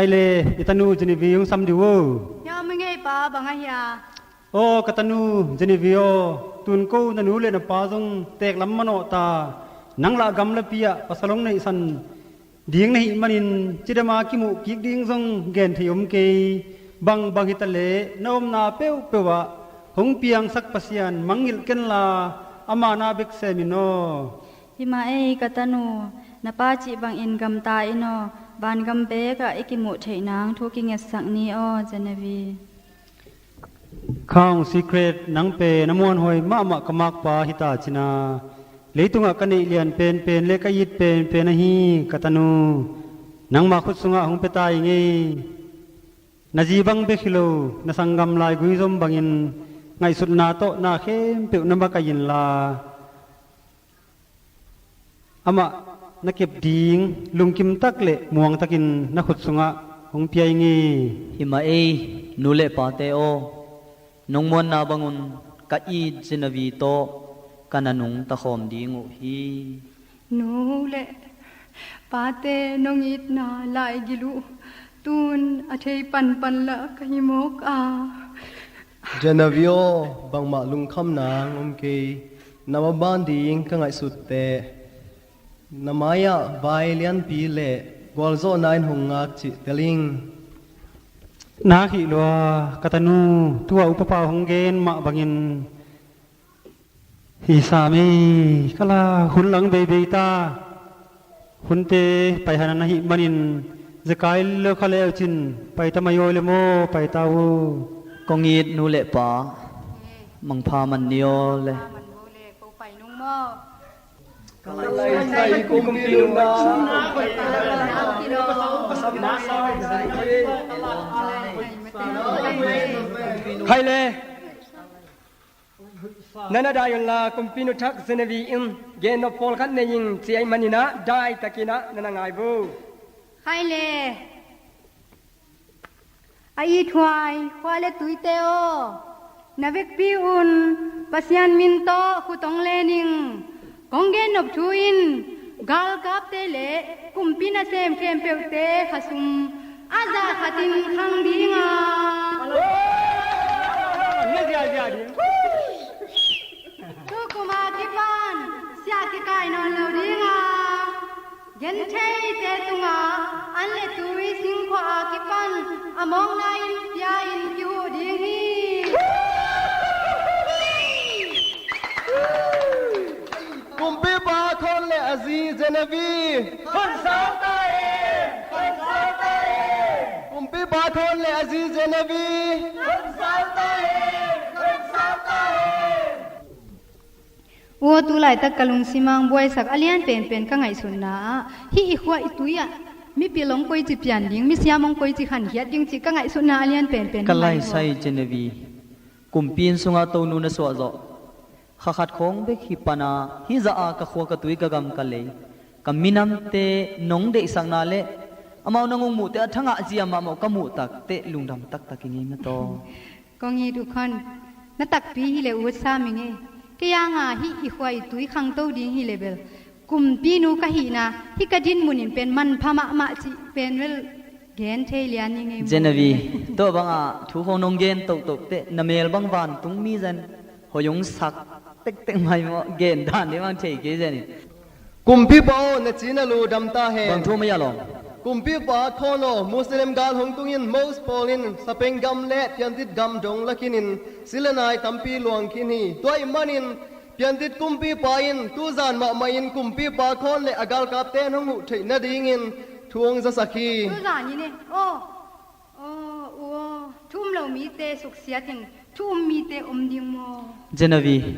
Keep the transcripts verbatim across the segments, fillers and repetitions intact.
Ai le, i tanu Genevieve hong sam dih uh. Hia, mi ngei pa, bang a hia? Aw, ka tanu Genevieve aw, tun ko na nu le na pa zong teeklam manawh ta, nang lah gamlapi ah pasal hong neihsan ding na hih manin cidam a kimuh kik ding zong gen thei om kei. Bang bang hi ta leh na omna peuhpeuh ah hong piangsak Pasian mangngilh kenla, ama na bek sem in aw. Hi mah ei ka tanu, na pa cih bangin gamta in aw, vangam bekah i kimuh theih nang thu kingetsak ni aw, Genevieve. Khang Secret, nang pen a muanhuai mahmah ka makpa hi ta cin a, leitungah ka neih lian penpen le ka it penpen ahi ka tanu. Nangma khut sungah hong pia ta ing ei. Na zi bang bek hi lo, na sanggam laigui zom bangin ngaihsutna tawh na khempeuh na makaih inla, amah na kep ding lungkim tak le muang takin na khut sungah hong pia ing ei. Hi mah ei, nu le pate aw, nong muanna bangun ka it Genevieve tawh ka na nungta khawm ding uh hi. Nu le pate, nong itna laigil uh tun a thei panpan lah ka hi mawk a. Genevieve aw, bangmah lungkham nang om kei. Na maban ding ka ngaihsut teh na mai-ah vai lianpi le gualzawhna in hong ngak cih tel ing. Nak hi lua, ka tanu, tu-a upapa hong gen mah bangin hi sam ei. Ka la hun lang beibei ta. Hunte pai han a na hih manin zekai leu kha leu cin pai ta mai aw le maw, pai ta uh. Kong it nu le pa, mangpha man ni aw le. Hai le. Na na dai unla, kumpinu thak Genevieve in gennop pawlkhat nei ing ci ahih manin ah dai takin ah na na ngai vo. Hai le. A ithuai khua le tuite aw, na vekpi un Pasian min tawh khut hong len ing. Kong gennop thu in galkapte le kumpi nasem khempeuhte khasum a zah khatin khang ding a, tukum a kipan siah kikai nawn lo ding a, gentheite tungah an le tui singkhuah a kipan a mawkna in pia in kihuh ding hi. Kumpipa Thawn le a zi Genevieve. Khonsau ta hen! Khonsau ta hen! Kumpipa Thawn le a zi Genevieve. Khonsau ta hen! Khonsau ta hen! Aw, tu laitak ka lungsim ah buaisak a lian penpen ka ngaihsutna ah, hih i khua i tui ah mipil hong koici pian ding, misiam hong koici khankhiat ding cih ka ngaihsutna a lian penpen ka laisai Genevieve. Kumpi inn sungah Tonu na suahzawh kha khat khawng bek hi pan a, hih zah a ka khua ka tui ka gam ka lei, ka minamte nong deihsakna le amau nang hong muhte a thangah zia mahmah ka muh takteh lungdam taktak ing ei mataw. Kong it uh khon, na takpi hileh ut sam ing ei. Kei a nga hih i khua i tui khangto ding hileh bel kumpinu ka hihna hih ka dinmun in pen manpha mahmah cih pen bel gen thei lian ing ei. Genevieve, tua bangah thu khawng nong gen tohtoh teh na mel bang vantung mi zen hoih hong sak tektek mai maw, gen dan ding bang thei kei zen in. Kumpipa aw, na ci na lu dam ta hen. Bang thu mah a lawm? Kumpipa Thawn aw, Muslim gal hong tungin Moses pawl in Spain gam le piantit gam dong la khinin si le nai tampi luang khin hi. Tua ahih manin piantit kumpipa in tuzan mahmah in kumpipa Thawn le a galkapte in hong huh theih nadingin thu hong zasak hi. Tuzan in e, aw, aw, aw, thu um lo mite suksiat in thu um mite om ding maw? Genevieve,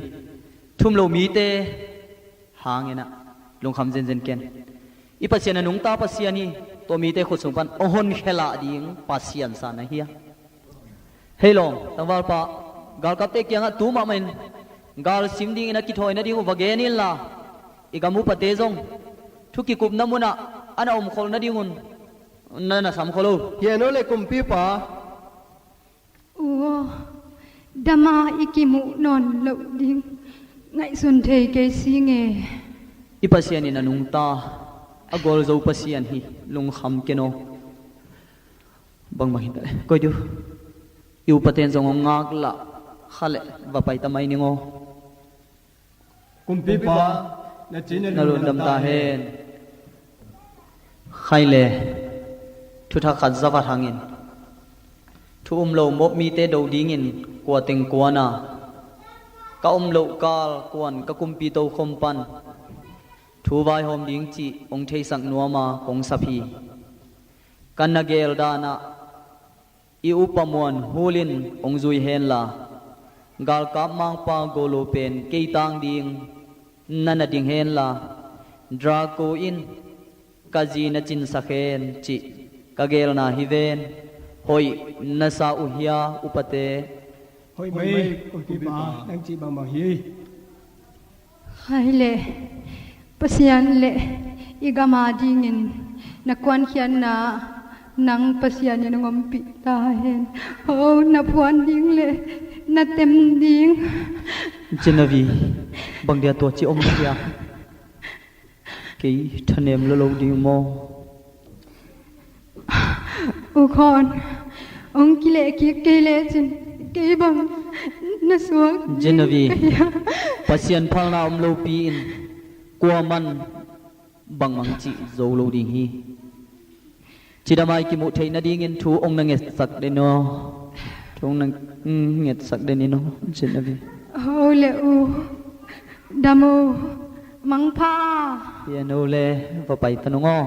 thu um lo mite hangin ah lungkham zenzen ken. I Pasian a nungta Pasian hi. Tua mite khut sung pan hong honkhia lah ding Pasian sa na hi a. Hei lawm, tangvalpa, galkapte kiangah tu mahmah in gal sim dingin a kithawi nading uh va gen inla, i gam upate zong thu kikupna munah a na omkholh nadingun na na samkholh uh. Hian aw le kumpipa. Aw, dam a i kimuh nawn loh ding ngaihsun thei kei si nge. I Pasian in a nungta, a gualzo Pasian hi. Lungkham ken aw. Bang bang hi ta le. Koi diu. I upaten zong hong ngak lah kha le va pai ta mai ning aw. Kumpipa, na ci na lungdam ta hen. Khai le, thuthak khat za vat hangin, thu um lo mawk mite do dingin kua teng kuan a, ka um loh kal kuan ka kumpi tokhom pan thu vaihawm ding cih hong theisak nuam a kong sap hi. Ka na gel danah i upa Muan Hul in hong zui henla, galkap mangpa Golo pen kei tang ding na na ding henla, Draco in ka zi na cinsak hen cih ka gelna hi ven. Hoih na sa uh hia, upate? Hoih mai, kumpipa, nang cih bangbang hi. Hai le, Pasian le i gam a dingin na kuankhiatna nang Pasian in hong ompih ta hen. Ho na phuan ding le na tem ding. Genevieve, bang dia tua ci om hia? Kei thanem lo lo ding maw? U Khawn, hong kileh kik kei lecin kei bang na suak ding. Genevieve, ka hia? Pasian phalna om lopi in kuaman bangmang cih zo lo ding hi. Cidam a i kimuh theih nadingin thu hong na ngetsak den aw. Thu hong na, mm, ngetsak den in aw, Genevieve. Ho le u, dam u, mangpha. Pian o le, va pai ta nung aw.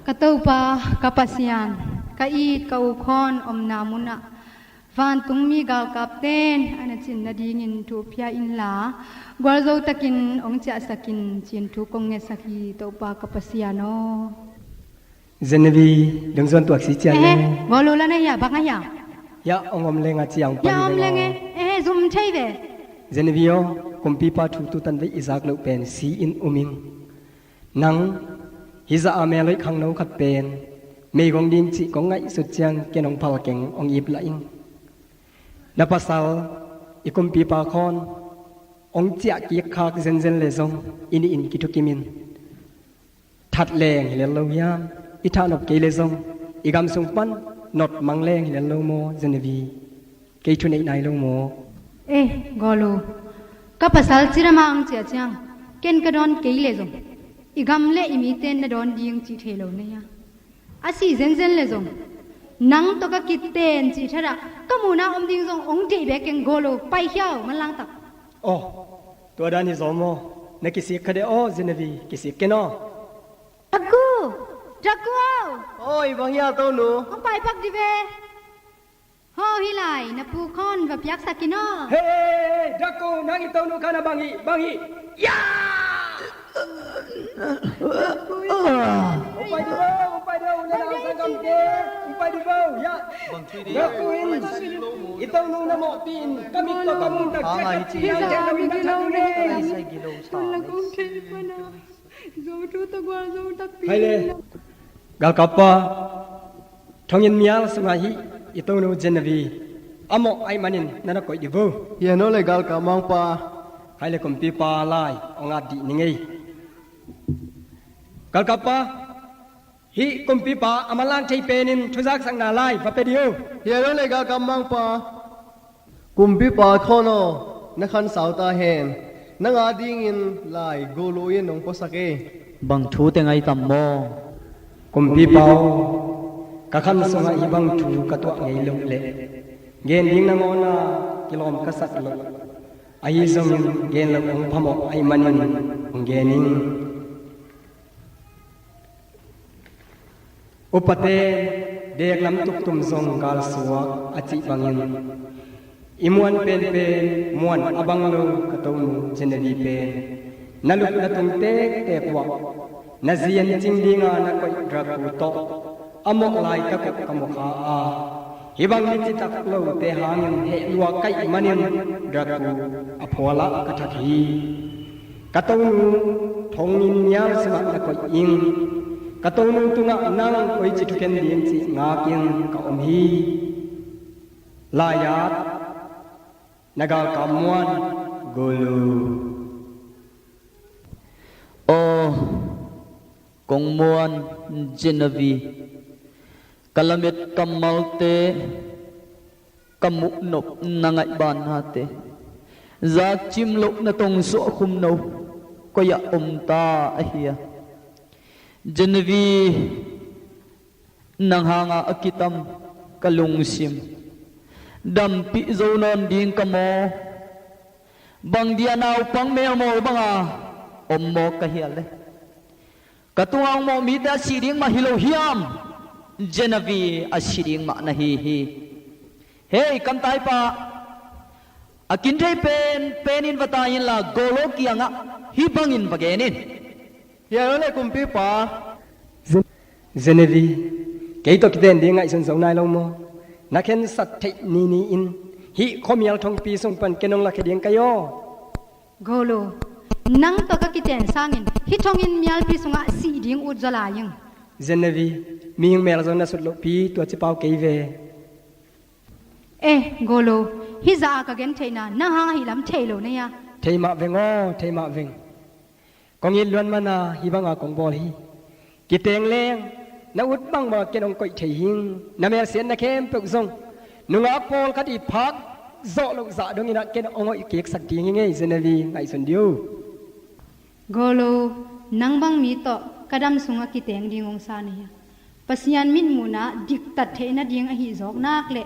Ka Topa, ka Pasian, ka it ka U Khawn omna munah vantungmi galkapten a na cin nadingin thu phia inla, gualzo takin hong ciahsak in, cin thu kong ngetsak hi, Topa ka Pasian aw. Genevieve, dungzuan tuak si cian le. Golo la na hia, bang a hia? Hia, hong om leng a ciang pai leng aw. Hia, hia, hia, zum thei ve. Genevieve aw, kumpipa thu tutan vei i zak loh pen si in um ing. Nang, hih zah a mel hoih khangno khat pen meigong ding cih kong ngaihsut ciang ken hong phal keng, hong ip lah ing. Na pasal, i kumpipa Khawn hong ciah kik khak zenzen le zong i nih in kithukim in. That leng hi lel lo hiam? I thahnop kei le zong, i gam sung pan notmang leng hi lel lo maw, Genevieve? Kei thuneih nai lo maw? Eh, Golo, ka pasal cidam a hong ciah ciang ken ka dawn kei le zong, i gam le i mite na dawn ding cih thei lo na hia? A si zenzen le zong, nang tawh ka kitten cih thatah ka muhna om ding zong hong deih bek keng, Golo, pai hiau manlang tak. Aw, tua dan hi zaw maw? Na kisik kha de aw, Genevieve, kisik ken aw. Draco! Draco aw! Oi, bang hia, tonu? Hong pai pak di ve. Ho, hih lai na pu Khawn va piaksak in aw. Hei, hei, hei, hei, Draco, nang i tonu kha na bang hi, bang hi. Ya! Hong pai di vo, hong pai di vo, na nang sangkam ke, hong pai di vo, ya. Draco in i tonu na mawhpih in, ka mit tawh ka mun tak ciang, ka mit na thak ne. Hai le. Galkappa, thonginn mial sungah hih i tonu Genevieve a mawh ahih manin na na koih di vo. Hi hen aw le, galkap mangpa. Hai le, kumpipa lai hong at dih ning ei. Galkappa, hih kumpipa a manlang thei penin thuzaksakna lai va pia di o. Hi hen aw le, galkap mangpa. Kumpipa Khawn aw, na khansau ta hen. Nang a dingin lai Golo in hong puasak ei. Bang thu teng ai tam maw? Kumpipa aw, ka khan sungah hih bang thu ka tuah ngei loh leh gen ding nangawn a kilawm ka sak loh. Ahi zongin gen loh hong phamawh ahih manin hong gen ing. Upate, deklam tuktum zong galsuak a cih bangin, i muan penpen muan a bang lo ka tonu Genevieve pen na lup na tung tektek uah na zi en cing dinga na koih Draco tawh a mawh laitak uh ka mawh kha a, hih bang ni citak lote hangin heh lua ka hih manin Draco a phual ah ka thak hi. Ka tonu thonginn mial sungah na koih ing. Ka tonu tungah nang koici thuken ding cih ngakin ka om hi. Lai-at, na galkap muan Golo. Aw, kong muan Genevieve. Ka lamet kammalte, ka muhnop na ngaihbannate, zakcim loh na tongsuah khumno koi-ah om ta ahi a? Genevieve, nang hanga a kitam ka lungsim dampih zo nawn ding ka maw? Bang dia naupang melmawl banga om mawk ka hia le? Ka tunga hong mawh mite a sih ding mah hi lo hiam? Genevieve a sih ding mah na hi hi. Hei, kan taipa, a kin thei pen penin va tai inla, Golo kiangah hih bangin va gen in. Hiah lo le kumpipa. Genevieve, kei tawh kiten ding ngaihsun zo nai lo maw? Na khensat theih nini in hih khuamial thongpi sung pan ken hong lakhia ding ka hi aw. Golo, nang tawh ka kiten sangin hih thonginn mialpi sungah sih ding ut zaw lai ing. Genevieve, mihing mel zong na sut lohpi tua ci pau kei ve. Eh, Golo, hih zah a ka gentheihna nang hang ahi lam thei lo na hia? Thei mah veng aw, thei mah veng. Kong it luan mana hih banga kong bawl hi. Kiteng leng na ut bangbanga ken hong koih thei hing. Na melsiatna khempeuh zong nungak pawlkhat i phak zawh loh zah donginah ken hong hoih kiksak ding hi ngei, Genevieve, ngaihsun dih uh. Golo, nang bang mi tawh ka dam sungah kiteng ding hong sa na hia? Pasian mitmuhna diktat theih nading ahi zawk nak le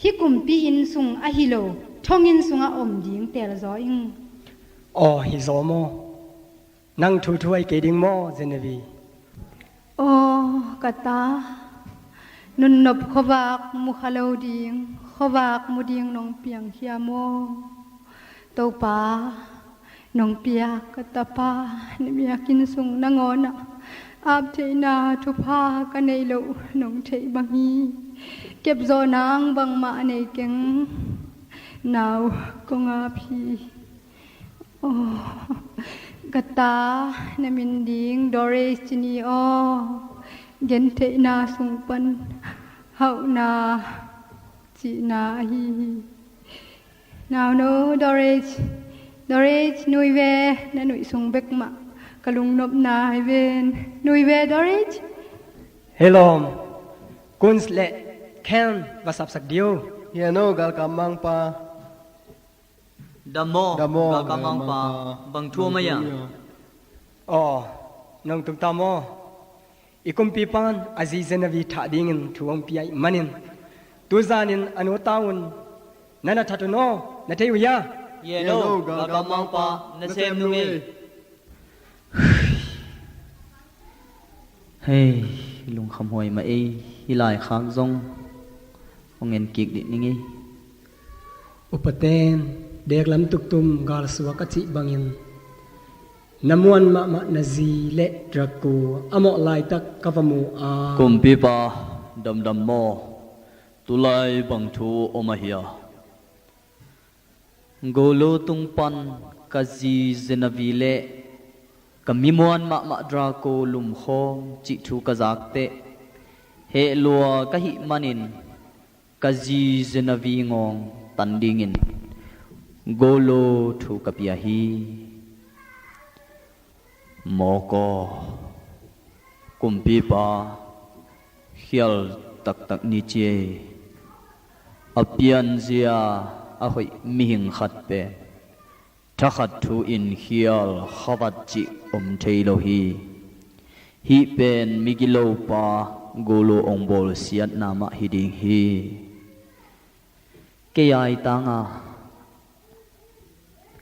hih kumpi inn sung ahi lo thonginn sungah om ding telzaw ing. Aw, hi zaw maw? Nang thuthu ahi kei ding maw, Genevieve? Aw, ka ta, nunnop khuavak mu kha lo ding, khuavak mu ding nong piangkhia maw? Topa, nong piak ka tapa na biakinn sung nangawnah aptheihna thupha ka neih loh nong theih bang hi. Kepzawh nang bangmah nei keng, nau kong ap hi. Aw, ka ta, na min ding Doris ci ni aw. Gentheihna sung pan hauhna cihna ahi hi. Nauno Doris, Doris, nui ve, na nuih sung bek mah ka lungnopna hi ven. Nui ve Doris. Hei lawm, Kuns le Ken va sapsak dih uh. Hiah no, galkap mangpa. Dam maw, galkap mangpa, bang thu om a hia? Aw, nong tung ta maw? I kumpipan a zi Genevieve thah dingin thu hong pia ih manin tuzanin a nu ta un. Na na that un aw, na thei uh hia? Hiah no, galkap mangpa, na sem nung ei. Hei, lungkhamhuai mah ei, hih laikhak zong hong en kik dih ning ei. Upaten, deklam tuktum galsuak a cih bangin na muan mahmah na zi le Draco a mawh laitak ka va mu a. Kumpipa, damdam maw? Tulai bang thu om a hia? Golo tung pan ka zi Genevieve le ka mi muan mahmah Draco lumkhawm cih thu ka zak teh, heh lua ka hih manin ka zi Genevieve ngawng tan dingin Golo thu ka pia hi. Mawk aw, kumpipa, khial taktak ni ci ei. A pianzia a hoih mihing khat pen thakhat thu-in khial khavat cih om thei lo hi. Hih pen migilopa Golo hong bawlsiatna mah hi ding hi. Kei a i tanga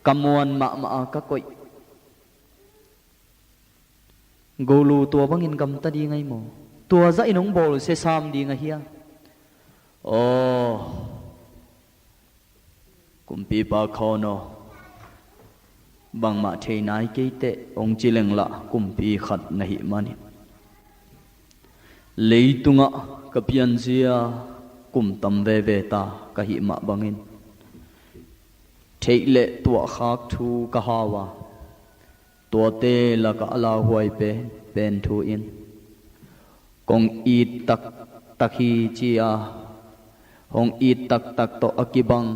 ka muan mahmah a ka koih Golo tua bangin gamta ding ahi maw? Tua zahin hong bawlsia sam ding ahi a? Aw, kumpipa khawn aw, bangmah thei nai kei teh hong ci lenglah kumpi khat na hih manin, leitungah ka pianzia kum tam veve ta ka hih mah bangin theih le tuahkhak thu ka hau a, tuate lakah a lauhuai pen, pen thu in kong it taktak hi ci a, hong it taktak tawh a kibang,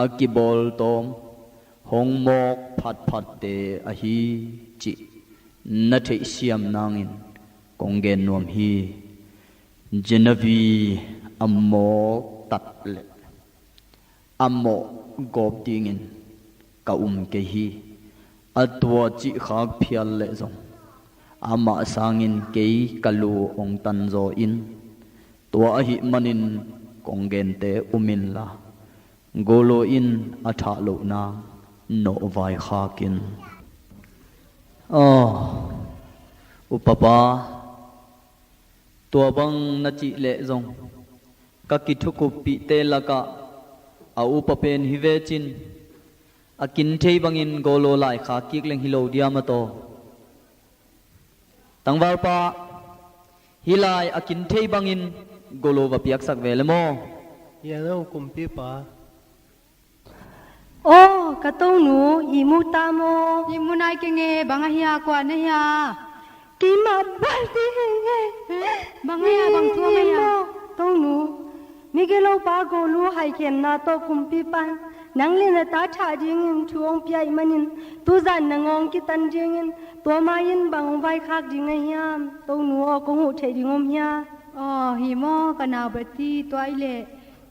a kibawltawm, hong mawk phatphatte ahi cih na theihsiam nangin kong gen nuam hi. Genevieve a mawk tat leh a mawh gawp dingin ka um kei hi. A tua cihkhak phial leh zong amah sangin kei ka lu hong tanzaw in, tua ahih manin kong gente um inla, Golo in a thah lohna nawh vaikhak in. Aw, upapa, tua bang na cih leh zong ka kithukuppihte lakah a upa pen hi vecin, a kin thei bangin Golo laikhak kik leng hi lo diam a taw? Tangvalpa, hih lai a kin thei bangin Golo va piaksak ve le maw? Hi a lo kumpipa. Aw, ka tonu, ihmu ta maw? Ihmu nai keng e, bang a hia, kua na hia? Keimah bang ti heng e. Bang a hia, bang thu a hia? Tonu, migilopa Golo haikhemna tawh kumpipan nang le na ta thah dingin thu hong pia ahih manin, tuzan na ngawng kitan dingin tua mai-in bang hong vaikhak ding a hiam? Tonu aw, kong huh theih ding om hia? Aw, hi maw, ka nau Betty, tua i leh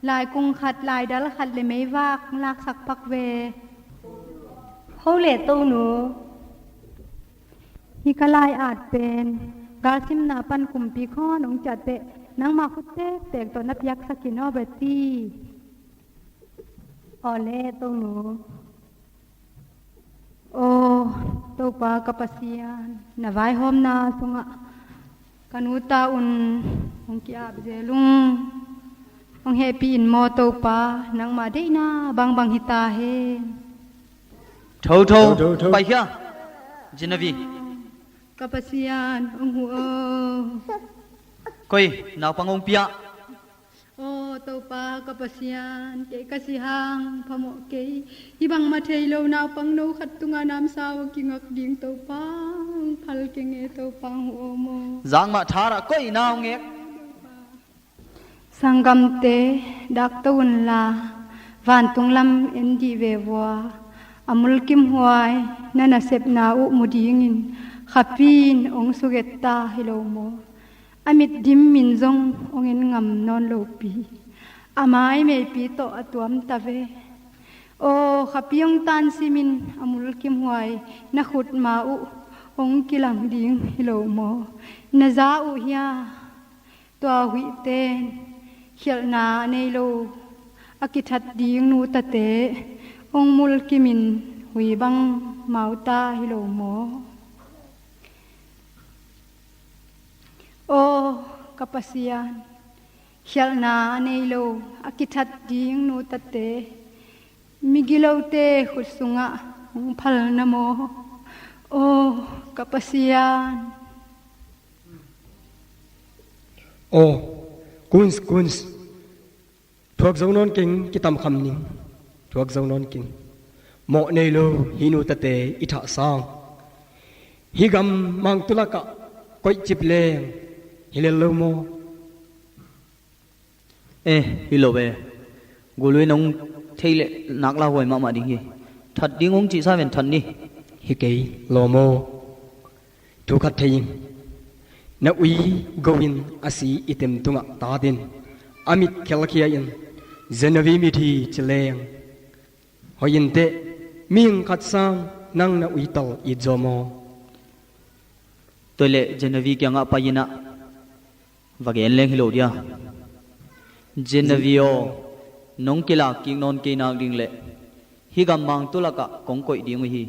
laikung khat, laidal khat le meivak laksak pak ve. Ho le tonu. Hi ka lai-at pen galsimna pan kumpi khawn hong ciah teh, nangmah khut tektek tawh na piaksak in aw Betty. Aw le tonu. Aw, Topa ka Pasian, na vaihawmna sungah ka nu ta un hong ki-ap zel ung. Hong hehpih in maw Topa, nangmah deihna bangbang hi ta hen. Tho, tho. Tho, tho, tho. Paikhia. Genevieve. Ka Pasian, hong huh aw. Koi, naupang hong pia. Aw Topa ka Pasian, kei ka si hang phamawh kei. Hih bangmah thei lo naupang no khat tungah namsau a kingak ding Topa, hong phal keng e Topa, hong huh aw maw. Zangmah thar ah koi na hong ngek. Sanggamte, dakto unla, vantung lam en dih ve vua. A mulkimhuai na nasepna uh mu dingin khapi in hong suget ta hi lo maw? A mitdim in zong hong en ngam nawn lopi, a mai meipi tawh a tuam ta ve. Aw, khapi hong tansimin a mulkimhuai na khutma uh hong kilang ding hi lo maw? Na za uh hia? Tua huihte in khialhna a nei lo, a kithat ding nutate hong mulkimin hui bang mau ta hi lo maw? Aw ka Pasian, khialhna a nei lo, a kithat ding nutate migilote khut sungah hong phal na maw? Aw ka Pasian. Aw, Kuns, Kuns. Thuak zo nawn keng, kitam kham ning. Thuak zo nawn keng. Mawh nei lo hih nutate i thah sang. Hih gam mangtulakah koihcip leng hi lel lo maw? Eh, hi lo ve. Gulu in hong thei leh nak lauhuai mahmah ding hi. That ding hong cihsa ven, that ni. Hi kei, lawm aw. Thu khat thei in, na ui go in a si i tem tungah tat in, a mit khelkhia in, Genevieve mit hi ci leng hoih inteh, mihing khat sang nang na uital it zaw maw? Tua leh Genevieve kiangah pai in ah va gen leng hi lo dia? Genevieve aw, nong kilak kik nawn kei nak ding leh hih gam mangtulakah kong koih ding uh hi.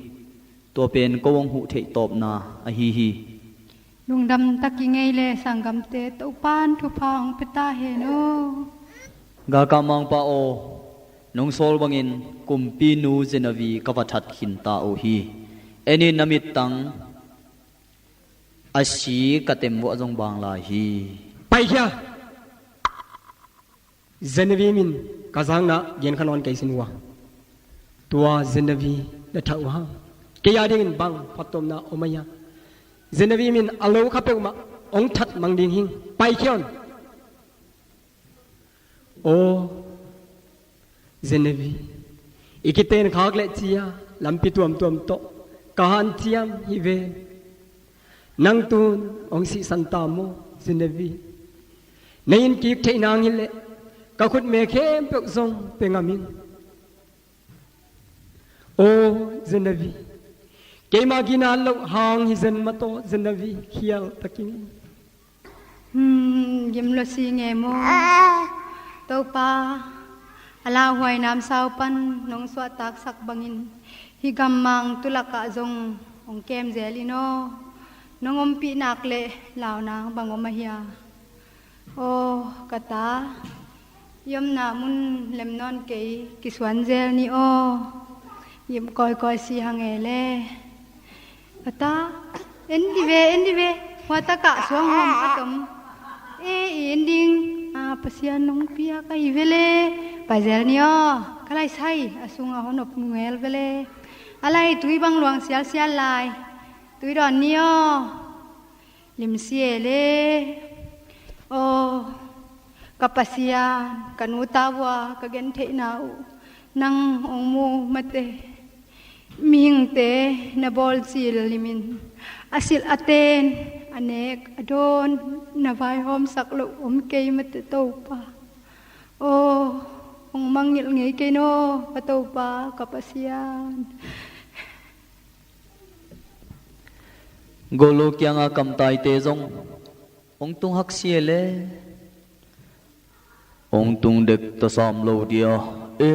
Tua pen ko hong huh theih tawpna ahi hi. Lungdam tak i ngei le sanggamte, Topan thupha hong pia ta hen aw. Galkah mangpa aw, nong sawl bangin kumpinu Genevieve ka va that khin ta uh hi. En in, na mittang a si ka tem vuah zong bang lai hi. Paikhia. Genevieve min ka zakna gen kha nawn kei sin uh a. Tua Genevieve na thah uh hang, kei a dingin bang phattuamna om a hia? Genevieve min a lo kha peuhmah hong that mang ding hing. Paikhia un. Aw Genevieve, i kiten khak leh cia lampi tuamtuam tawh ka hanciam hi ven. Nang tun hong sihsan ta maw Genevieve? Na in kik theih nang hileh ka khutme khempeuh zong pia ngam ing. Aw Genevieve, keima ginat loh hang hi zen mataw Genevieve, khial takin. Hmm, gim lo si nge maw? Topa, a lauhuai namsau pan nong suahtaksak bangin hih gammang tulakah zong hong kem zel in aw. Nong ompih nak le lau nang bang om a hia? Aw ka ta, i omna mun lem nawn kei, kisuan zel ni aw. Gim kawikawi si hang e le. A ta, en di ve, en di ve. Hua takah suang hawm a tom. E, i en ding. A, Pasian nong piak ahi ve le. Pai zel ni aw. Ka laisai, a sungah hon op ngel ve le. A lai tui bang luang sialsial lai. Tui dawn ni aw. Lim si e le. Aw ka Pasian, ka nu ta vua ka gentheihna uh nang hong mu mate. Mihingte na bawlcil limin a silh a ten, a nek a dawn, na vaihawmsak loh om kei mate Topa. Aw hong mangngilh ngei kei naw ka Topa, ka Pasian. Golo kianga kamtaite zong hong tung hak si e le. Hong tung dek tasam lo dia e.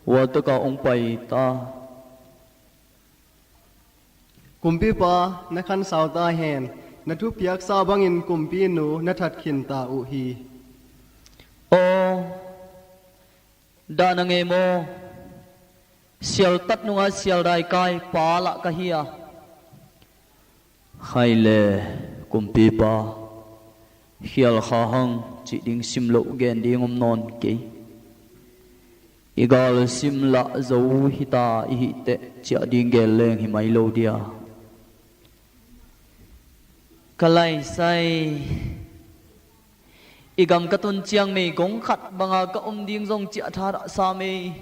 Hua taka hong pai ta. Kumpipa, na khansau ta hen. Na thupiaksa bangin kumpinu na that khin ta uh hi. Aw, dah na ngei maw? Sialtat nunga sialdaikai pa lah ka hi a. Khai le kumpipa, khial kha hang cih ding sim loh gen ding om nawn kei. I gal sim lah zo hita i hih teh ciah ding gel leng hi mai lo dia. Ka laisai, i gam ka tun ciang meigong khat banga ka om ding zong ciah tha dah sa mei.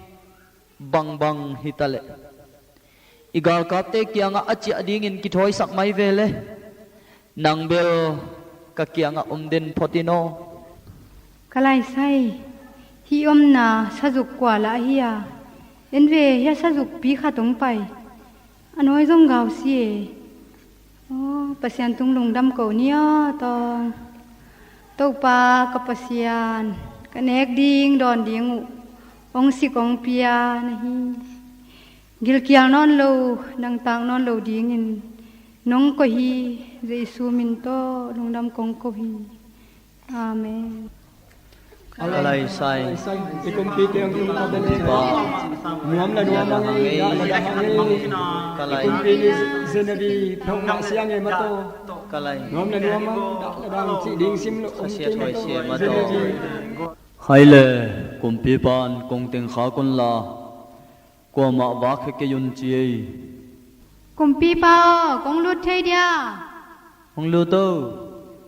Bangbang hitaleh i galkapte kiangah a ciah dingin kithawisak mai ve le. Nang bel ka kiangah om den phot in aw. Ka laisai, hih omna sazuk kua lah hi a? En ve, hia sazukpi khat hong pai. A nawi zong gau si e. Aw, Pasian tung lungdam ko ni aw tawng. Topa ka Pasian, ka nek ding dawn ding uh hong sik hong pia na hi. Gilkial nawn lo, nangtak nawn lo dingin nong koih hi. Jesu min tawh lungdam kong ko hi. Amen. Ka laisai. I kumpite ang tung na den pa. Nuam la nuam ang ei, dah la dah ang ei. Ka lai. I kumpi ni Genevieve phawk mah siang e mataw. Ka lai. Nuam la nuam ang, dah la dah ang cih ding sim lo. Ka sia thoi sia mataw. Hai le, kumpipan kong teng khak un la. Kuamah vak khe kei un ci ei. Kumpipa aw, kong lut thei dia? Hong lut o.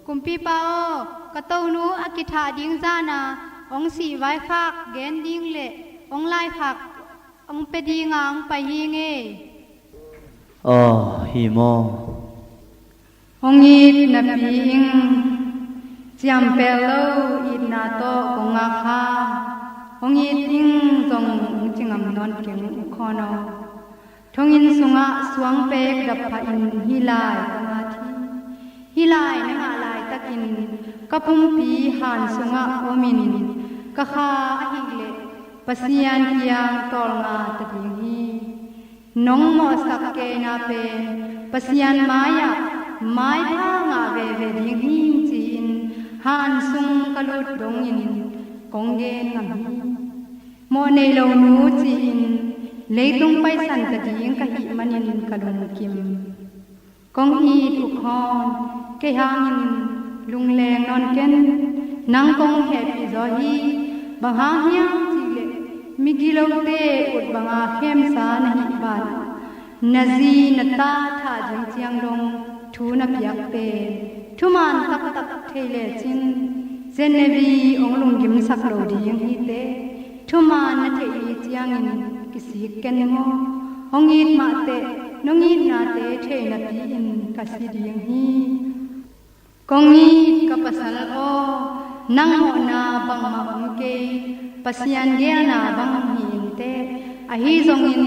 Kumpipa aw, ka tonu a kithah ding zana hong sih vaikhak gen ding le hong laikhak hong pia dinga hong pai hi ngei. Aw, hi maw? Hong it napi ing, ciampel lo itna tawh kong ngak kha. Hong it ing zong hong ci ngam nawn keng uh khawn aw. Thonginn sungah suangpek dap phahin hih lai kong at hi. Hih lai na ngah laitakin ka pumpi han sungah omin ka kha ahih leh Pasian kiang tawlnga ta ding hi. Nong mawhsak keina pen Pasian mai-ah maipha ngah veve ding hi ci-in han sung ka lut dongin kong gen ngam hi. Mawh nei lo nu ci-in leitung paisan ta ding ka hih manin ka lungkim. Kong it uh khawn, kei hangin lungleng nawn ken. Nang kong hehpih zaw hi. Bang hang hiam cihleh migilote ut banga khemsa na hih banah na zi na ta thah ding ciang dong thu na piak pen thuman taktak thei lecin Genevieve hong lunggimsak lo ding hi teh. Thuman na theih hi ciangin kisik ken maw? Hong it mahteh nong itnate thei napi-in ka si ding hi. Kong it ka pasal aw, Nang mawhna bangmah om kei, Pasian geelna bang hi inteh. Ahi zongin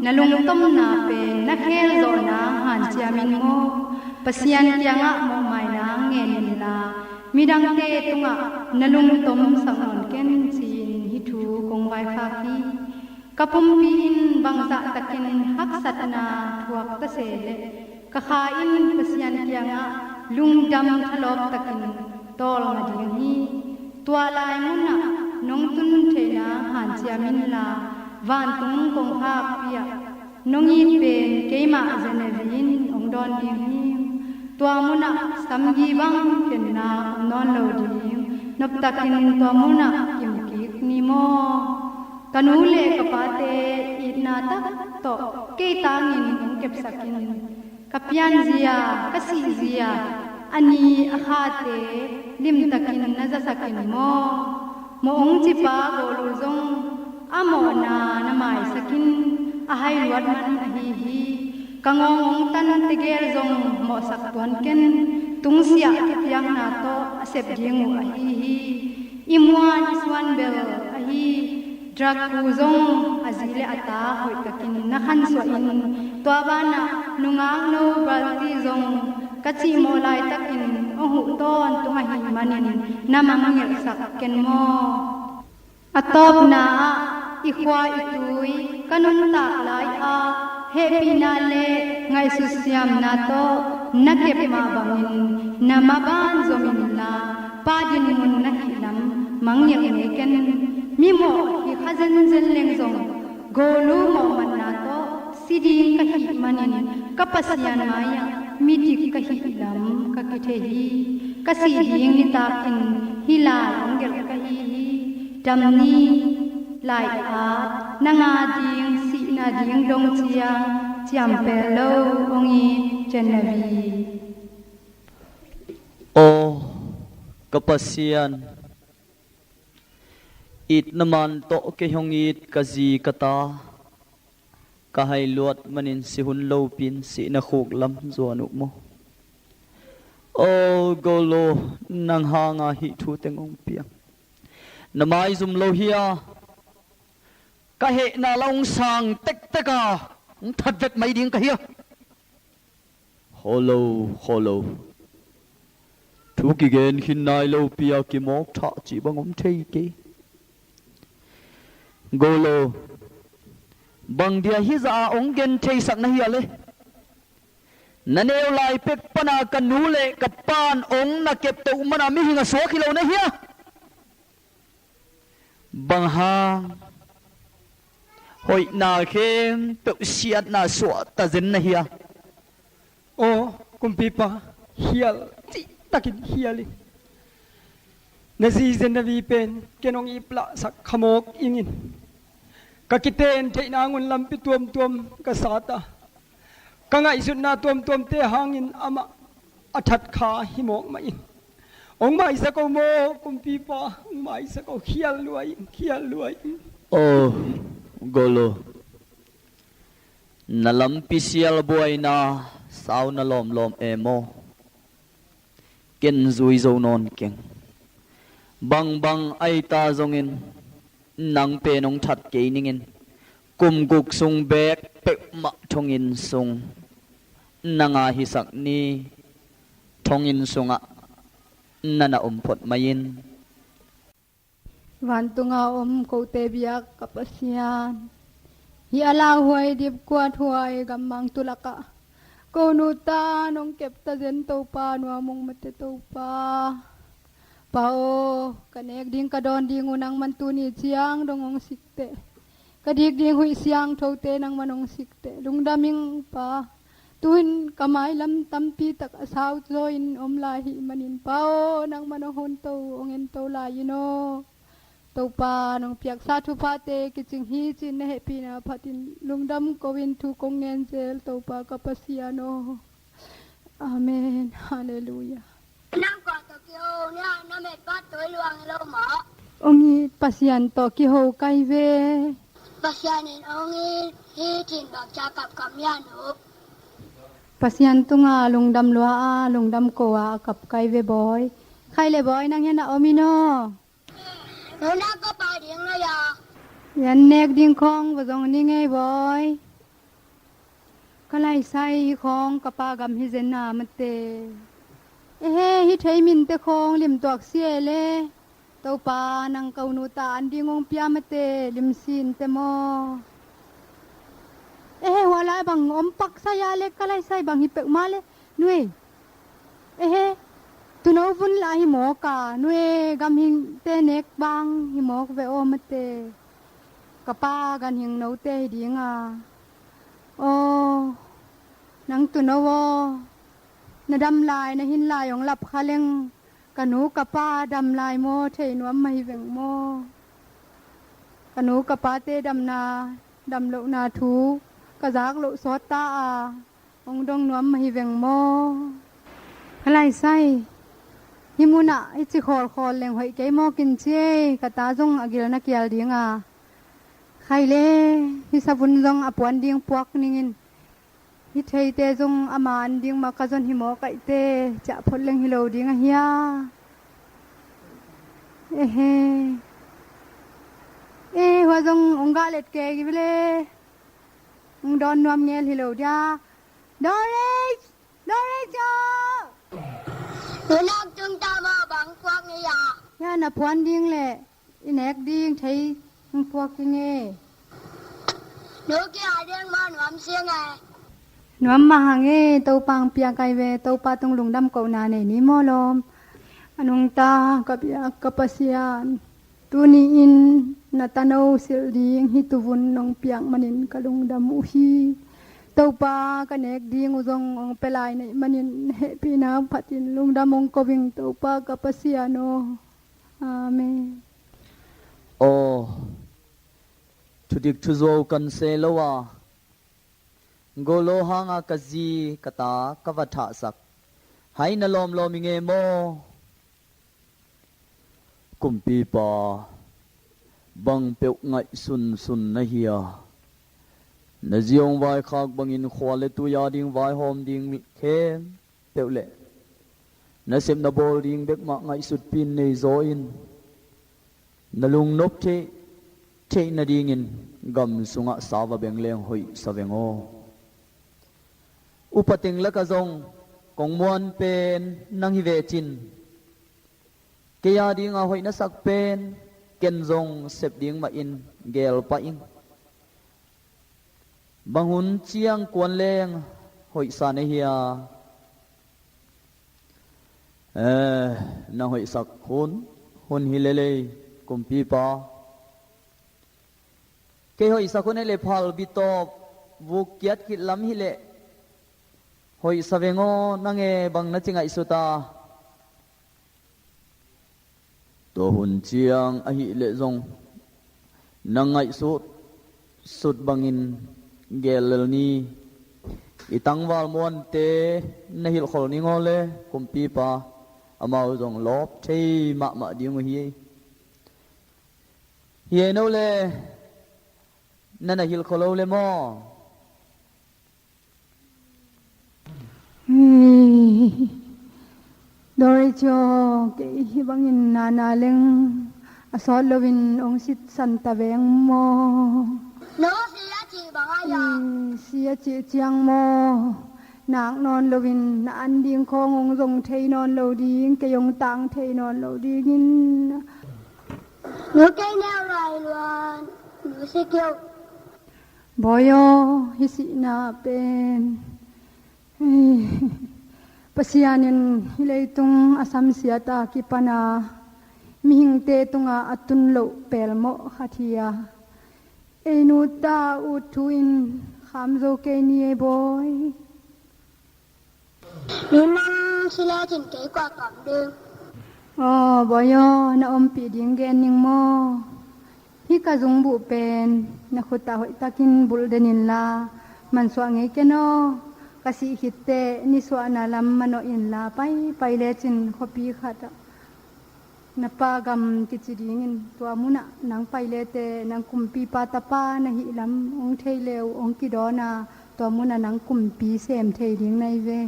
na lungtomna pen na kheelzawhna hanciam in maw, Pasian kiangah mawhmaina ngen inla, midangte tungah na lungtom sak nawn ken, ci-in hih thu kong vaikhak hi. Ka pumpi in bangzah takin haksatna thuak ta se leh, ka kha in Pasian kiangah lungdam thalawp takin tawlnga ding hi. Tua lai munah nong tun theihna hanciam inla, vantung kongkhakpi ah nong it pen keimah Genevieve in hong dawn ding hi. Tua munah samgi bang kenna om nawn lo ding, noptakin tua munah kimkik ni maw. Ka nu le ka pate itna tak tawh kei tangin hong kepsak in. Ka pianzia, ka sihzia, a ni a khate limtakin na zasak in maw. Mawh hong cipa Golo zong a mawhna na maisak in, a hai luat man ahi hi. Ka ngawng hong tan tegel zong mawhsak tuan ken, tungsiah thupiakna tawh a sep ding uh ahi hi. I muan i suan bel ahi. Drug ku zong a zi le a ta hoih takin na khansuah in, tua banah nungak no Balti zong ka cihmawh laitakin hong huh tawntung ahih manin na mangngilhsak ken maw. A tawpna ah i khua i tui ka nuntak lai-ah hehpihna le ngaihsut siamna tawh na kep mah bangin na maban zom inla, pa dinmun na hih lam mangngilh ngei ken. Mimawh hi kha zenzen leng zong, Golo mawhmatna tawh si ding ka hih manin ka Pasian mai-ah midik ka hih lam ka kithei hi. Ka sih ding nitakin hih lai hong gelh ka hi hi. Dam ni, lai-at, nang a ding sihna ding dong ciang ciampel lo hong it, Genevieve. Aw ka Pasian, itna man tawh kei hong it ka zi ka ta, ka hai luat manin si hun lopin sihna khuk lam zuan uh maw. Aw Golo, nang hanga hih thu teng hong piang. Na maizum lo hi a, ka hehna la hong sang tektek a hong that vet mai ding ka hi a. Kholo, kholo. Thu kigen khin nai lopi a kimawk thah cih bang om thei kei. Golo, bang dia hih zah a hong gen theisak na hia le? Na neu lai pek pana ka nu le ka pan hong na kepto mana mihing a suak hi lo na hia? Bang hang hoihna khempeuh siatna suahta zen na hia? Aw kumpipa, khial cihtakin khial in. Na zi Genevieve pen ken hong iplahsak khamawk ingin, ka kiten theihna ngun lampi tuamtuam ka sat a, ka ngaihsutna tuamtuamte hangin amah a that kha hi mawk mah in. Hong maisak o maw kumpipa, hong maisak o, khial lua in, khial lua in. Aw Golo, na lampi sial buaina sau na lawmlawm e maw? Ken zui zo nawn keng. Bangbang aita zongin nang pen hong that kei ningin, kum guk sung beek peuhmah thonginn sung nanga hisak ni. Thonginn sungah na na om phot mai in. Vantunga om kote biak ka Pasian, hih a lauhuai dipkuat huai gammang tulakah ko nu ta nong kepta zen Topa, nuam ung mate Topa. Pa aw, ka nek ding ka dawn ding uh nangman tuni ciang dong hong sikteh. Ka dik ding huih siangthote nangman hong sikteh. Lungdam ing Pa. Tuin ka mailam tampi tak a sauzaw in om lai hih manin Pa aw, nangman hong honto, hong ento lai in aw. Topa nong piaksa thuphate kicing hi ci-in na hehpihna phatin lungdam ko-in thu kong ngen zel Topa ka Pasian aw. Amen. Halleluiah. Nang kua tawh kiho nia, na metpa toi luang lo maw? Ong it, Pasian tawh kiho kai ve. Pasian in ong it hi cin bakcia kapkap nia nu. Pasian tunga lungdam lua a, lungdam ko a, a kap kai ve bawi. Khai le bawi, nang hian a om in aw. Nuna ka pa ding na ya. Yan nek ding khawng va zong ni ngei bawi. Ka laisai hi khawng ka pa gam hi zen na mate. Ehe, hi thei minte khawng lim tuak si e le. Topa nang ko nu ta an ding ong pia mate, lim sinte maw. Ehe, hua lai bang om pak sai a le ka laisai bang hi pek ma le. Nui. Ehe, tuno vun la hi mawk a, nui, gam hing te nek bang hi mawk ve aw mate. Ka pa gan hing no te hi ding a. Aw, nang tuno aw. Na dam lai, na hin lai ong lap kha leng. Ka nu ka pa dam lai maw, thei nuam mah hi veng maw. Ka nu ka pa te damna, dam lohna thu, ka zak loh sawt ta a. Ong dong nuam mah hi veng maw. Ka laisai. Hi munah hi ci khawlkhawl leng hoih kei maw kin ci ei, ka ta zong a gil na kial ding a. Khai le, hi savun zong a puan ding puak ningin. Hi theite zong ama an ding mah ka zon hi maw kaihte, ciah phot leng hi lo ding a hia. Ehe. Eh, hua zong ong gah let kei gi bele. Ong dawn nuam ngel hi lo dia. Doris! Doris aw! Nunok tung ta ma bang puak ni ya. Ya na puan ding le i nek ding thei ong puak ding e. Nu kia ding ma nuam siang e. Nuam mah hang e, Topa ong piak ai ve, Topa tung lungdam kohna nei ni maw lawm. A nungta ka biak ka Pasian. Tuni-in na tano silh ding hi tuvun nong piak manin ka lungdam uh hi. Topa ka nek ding uh zong ong pia lai neih manin hehpihna phatin lungdam ong ko ing Topa ka Pasian aw. Amen. Aw, thudik thuzuau kan se lo a, golo hanga ka zi ka ta ka va thahsak hai na lawmlawm i nge maw? Kumpipa, bang peuh ngaihsunsun na hi a, na ziong vaikhak bangin khua le tui a ding vaihawm ding khempeuh le na sep na bawl ding bekmah ngaihsutpin nei zaw in, na lungnop theih theih nadingin gam sungah sa va beng leng hoih sa veng aw. Upa teng lakah zong kong muan pen nang hi ve cin. Kei a dinga hoih na sak pen ken zong sep ding mah in geel pah ing. Bang hun ciang kuan leng hoih sa na hi a. Eh, na hoihsak hun, hun hi lelei, kumpipa. Kei hoihsak hun hi le phal bitawp vuk kiat khit lam hi leh hoih sa veng aw, nang e bang na ci ngaihsut a. Tua hun ciang ahih leh zong na ngaihsut sut bangin geel lel ni. I tangval muante na hilhkhol ning aw le, kumpipa, amau zong lawp thei mahmah ding uh hi. Hi ei no le, na na hilhkhol lo le maw? Hei, Doris aw, kei hi bangin nana leng a sawt loin ong sitsan ta veng maw? No si a cih bang a ya. Hei, si a cih ciang maw? Nak nawn loin na an ding khawng ong zong thei nawn lo ding, kei ong tang thei nawn lo dingin. Nu kei neu lai luan, nu si keu. Bawi aw, hi sihna pen. Hei, Pasian in hi leitung a samsiat a kipan a mihingte tunga a tun loh pelmawh khat hi a. Ei nu ta ut thu in kham zo kei ni ei bawi. Nunang si lecin kei kua kam ding. Aw, bawi aw, na ompih ding gen ning maw? Hi ka zungbuh pen na khutah hoihtakin bulh den inla, mansuah ngei ken aw. Ka sih khitteh nisuahna lam manawh inla, paipai lecin khuapi khatah na pa gam kici dingin tua munah nang pai lete nang kumpipa tapa na hih lam hong thei le uh hong kidawn a, tua munah nang kumpi sem thei ding na hi ve.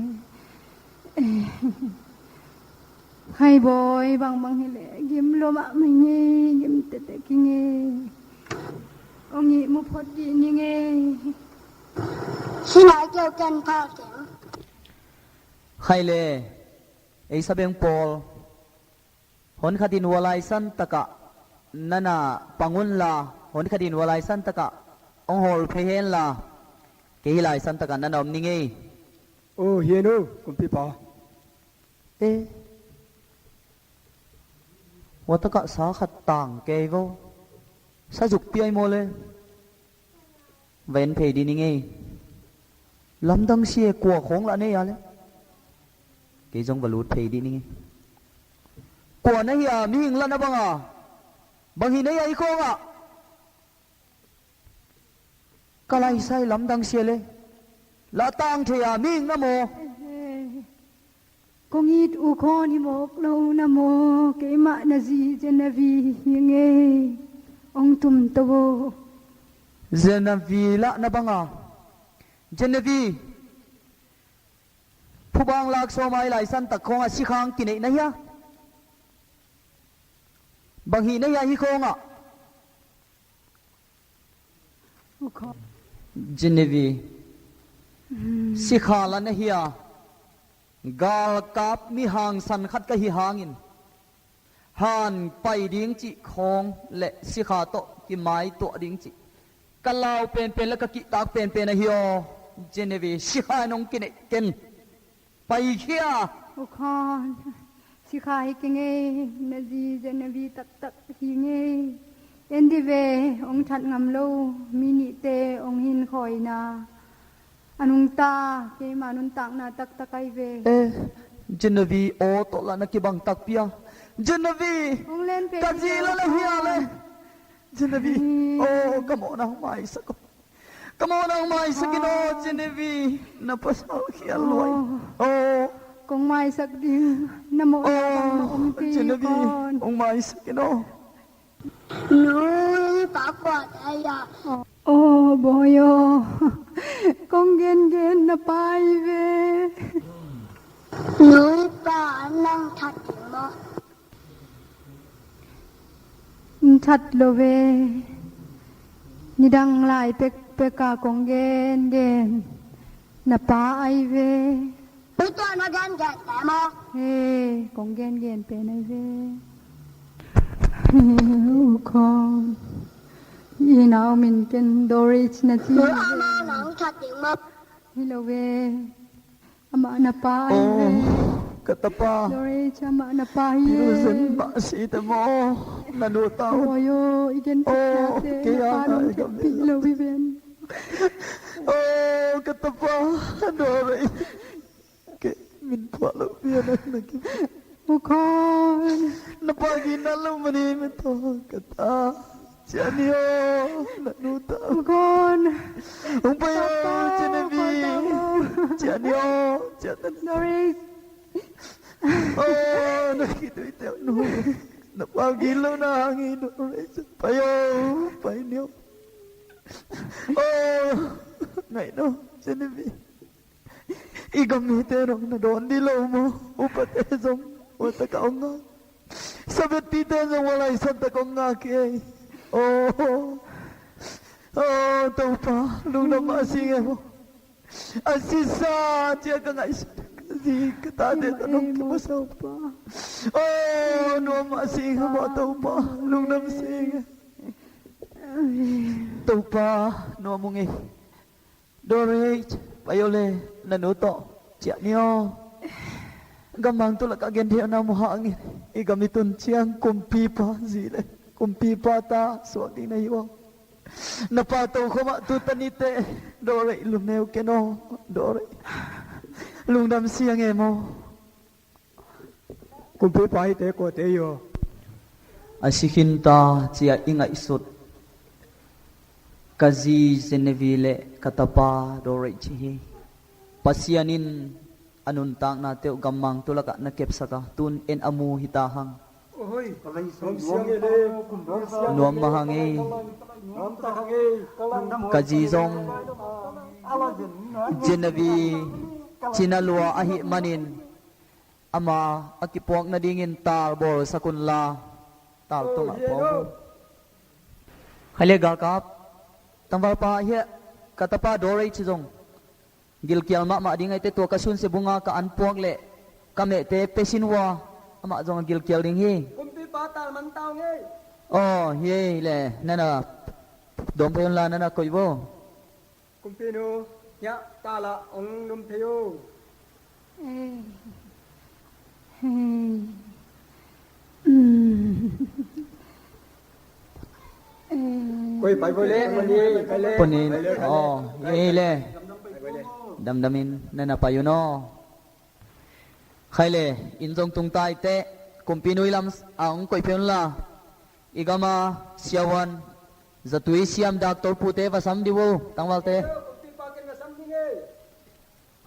Hai bawi, bangbang hileh gim lua mahmah ing ei, gim tektek ing ei. Ong ihmu phot dih ning ei. Sinai keu ken phal keng. Hai le, ei sabeng pawl, hon khatin hua laisan takah nana pang unla, hon khatin hua laisan takah ong hawl phei henla, kei hih laisan takah nana om ning ei. O, hi en o, kumpipa. E, hua takah sa khat tang kei vo. Sa zuk piai maw le? Va en phei dih ning ei. Lamdang si e, kua khawng lah nei a le? Kei zong va lut phei dih ning ei. Kua na hi a, mihing lah na bang a? Bang hi na hi a hih khawngah? Ka laisai lamdang sia le. La tang thei a mihing na maw? Kong it U Khawn hi mawk lo na maw? Keimah na zi Genevieve hi ing ei. Ong tum to vo. Genevieve lah na bang a? Genevieve. Phubang lak sawm a i laisan tak khawngah sikha ong kineih na hia? Bang hi na hia hih khawngah? Genevieve, sikha la na hia? Galkap mi hangsan khat ka hi hangin, han pai ding cih khawng le sikha tawh kimaituah ding cih ka lau penpen le ka kihtak penpen ahi aw. Genevieve, sikha in ong kineih ken. Paikhia. U Khawn, sikha hi keng ei, na zi Genevieve taktak hi ing ei. En dih ve, ong that ngam lo mi nihte ong hin khawina. A nungta, keima nuntakna taktak ahi ve. E, Genevieve aw tawh lah na kibang takpi a. Genevieve, ka zi la la hia le. Genevieve, o, ka mawhna hong maisak o. Ka mawhna hong maisak in aw, Genevieve. Na pasal khial luai. O. Kong maisak ding, na mawhna bangmah om kei. Genevieve, hong maisak in aw. Nui pa kua te ahi a? O, bawi aw. Kong gengen na pa hi ve. Nui pa nang that ding maw? That lo ve. Nidang lai pekpek a kong gengen na pa ahi ve. Tua na gengen te maw? He, kong gengen pen ahi ve. He, U Khawn. I nau min ken Doris na ci. Ama nang that ding maw? Hi lo ve. Amah na pa ahi ve. Ka tapa. Doris, amah na pa hi e. Zen mah si te maw? Na nu tau. Oi o, i gen pek na te, na pa nong thupih lo hi ven. O, ka tapa, Doris. Kei min phuah lo pian na ki. U Khawn. Na pa gina lo mani min tawh ka ta. Ciah ni aw, na nu ta. U Khawn. Hong pai aw, Genevieve. Ciah ni aw, ciah ta. Doris. O, na khitui teuh nu. Na pa gilo na hang hi Doris. Pai aw, pai ni aw. O, ngaih no, Genevieve. I gam mite zong na dawn dih lo maw? Upate zong hua takah hong ngak. Sabettite zong hua laisan takah hong ngak hi ei. O, o, Topa, lungdam mah a si nge maw? A sisa ciah ka ngaihsut ka zi ka tate tawh nong kipasa. O, nuam mah a si nge maw, Topa, lungdam si nge. Topa, nuam ung ei. Doris, pai o le, na nu tawh ciah ni aw. Gammang tu lakah gentheihna mu hangin i gam i tun ciang kumpipa zi le kumpipa ta suak ding na hi uh aw. Na pa tokhom ah tu ta ni teh, Doris, lungneu ken aw, Doris. Lungdam siang e maw? Kumpipa, hihte kuate hi aw? A si khin ta ci-a i ngaihsut ka zi Genevieve le ka tapa Doris hi. Pasian in a nuntaknate uh gammang tu lakah na kepsak a, tun en a mu hi ta hang. Nuam mah hang ei. Ka zi zong Genevieve cina lua ahih manin Ama a kipuak nadingin tal bawlsak unla, tal tungah puak un. Khaile galkap, tangvalpa hiah ka tapa Dorei ci zong gilkial mahmah ding aite, tua ka sunsia bunga ka anpuak le ka mehte pesin ua, amah zong a gilkial ding hi. Kumpipa tal man tau ngei. Aw, hi ei le, nana dom phei unla nana koih vo. Kumpinu, hiah talah ong dom phei uh. Koi pai koi le, koi le, koi le. Ponin, oh, ei le. Damdamin nana pai un aw. Khaile, inn zong tung ta aite, kumpinu i lam a ong koih phei unla. I gama siavuan, zatui siam, daktor pute va sam dih uh, tangvalte.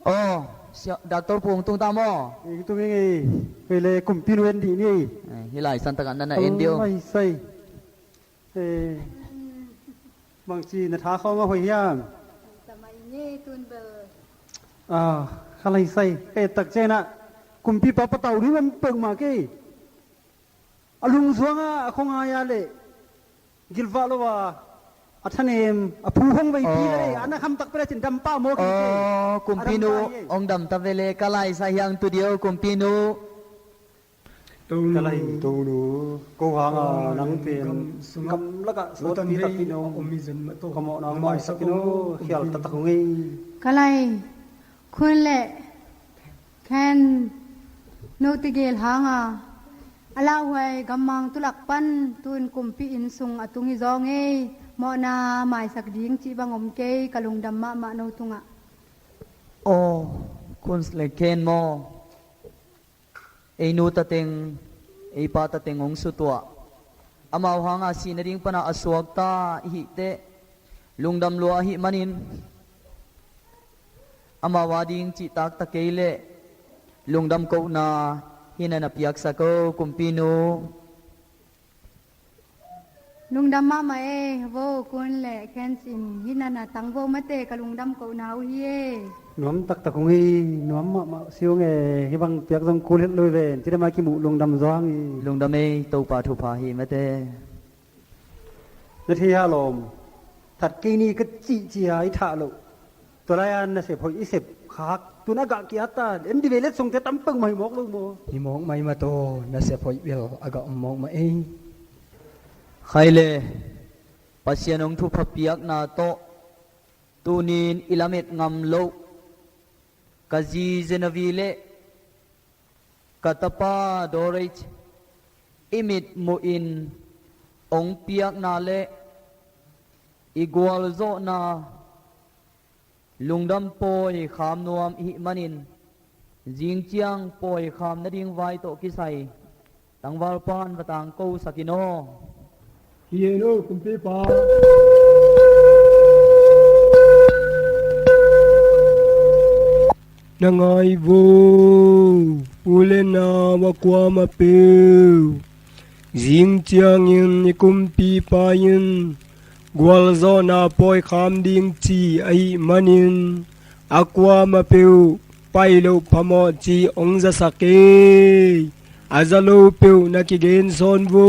Aw, sia, daktor pu ong tung ta maw? Ong tung ing ei, kei le kumpinu en dih ni ei. Eh, hi lai san takah nana en dih uh. Lai sai. Eh, bangci na tha khawng a hoih hiam? Ah, kha lai sai. Kei tak ciangin ah kumpipa patau ding om peuhmah kei. A lungzuang a, a khuangai a le gilvah lo a, a thanem a phu hong veipi le, a na kham tak pele cin dampa maw kei. Aw, kumpinu, ong dam ta vele, ka laisa hiang tu dio kumpinu. Ka lai tonu, ko hanga nang pen kam lakah sawtpi takin om, ka mawhna maisak in aw, khial taktak ung ei. Ka lai, khun le khen, no tegel hanga a lauhuai gammang tulak pan tun kumpi inn sung a tung hi zaw ngei, mawhna maisak ding cih bang om kei, ka lungdam mahmah no tungah. Aw, khun le khen maw? Ei nu tateng, ei pa tateng hong sutuah, amau hanga sih nading pana a suakta i hih teh lungdam lua ahih manin, amau ading cih takta kei leh lungdam kohna hih na na piaksak o kumpinu. Lungdam mahmah e, vo kun le khen sin hih na na tang vo mate, ka lungdam kohna uh hi e. Nuam taktak ung hi, nuam mahmah si ung e, hih bang piak zong kul het lo hi ven, cidam a kimuh lungdam zaw hang hi. Lungdam e, Topa thupha hi mate. Na thei ha lawm, that kei ni ka cihcia i thah loh. Tua lai-a nasep hoih i sep khak tun a gah ki-at ta, en di ve letsongte tam peuhmah hi mawk lo maw? Hi mawk mah hi mah taw, nasep hoih bel a gah om mawk mah ei. Khai le, Pasian hong thupha piakna tawh tunin i lamet ngam loh ka zi Zenavi le ka tapa Doreit i mitmuhin hong piakna le i gualzawhna lungdam pawi kham nuam ihih manin, zingciang pawi kham nading vai tawh kisai tangvalpan va tangkosak in aw. Hi en o kumpipa. Na ngai vo, u le nau a kuamah peuh. Zing ciangin i kumpipa in gualzawhna pawi kham ding ci ahih manin a kuamah peuh pai loh phamawh ci hong zasak e. A za lo peuh na kigen sawn vo.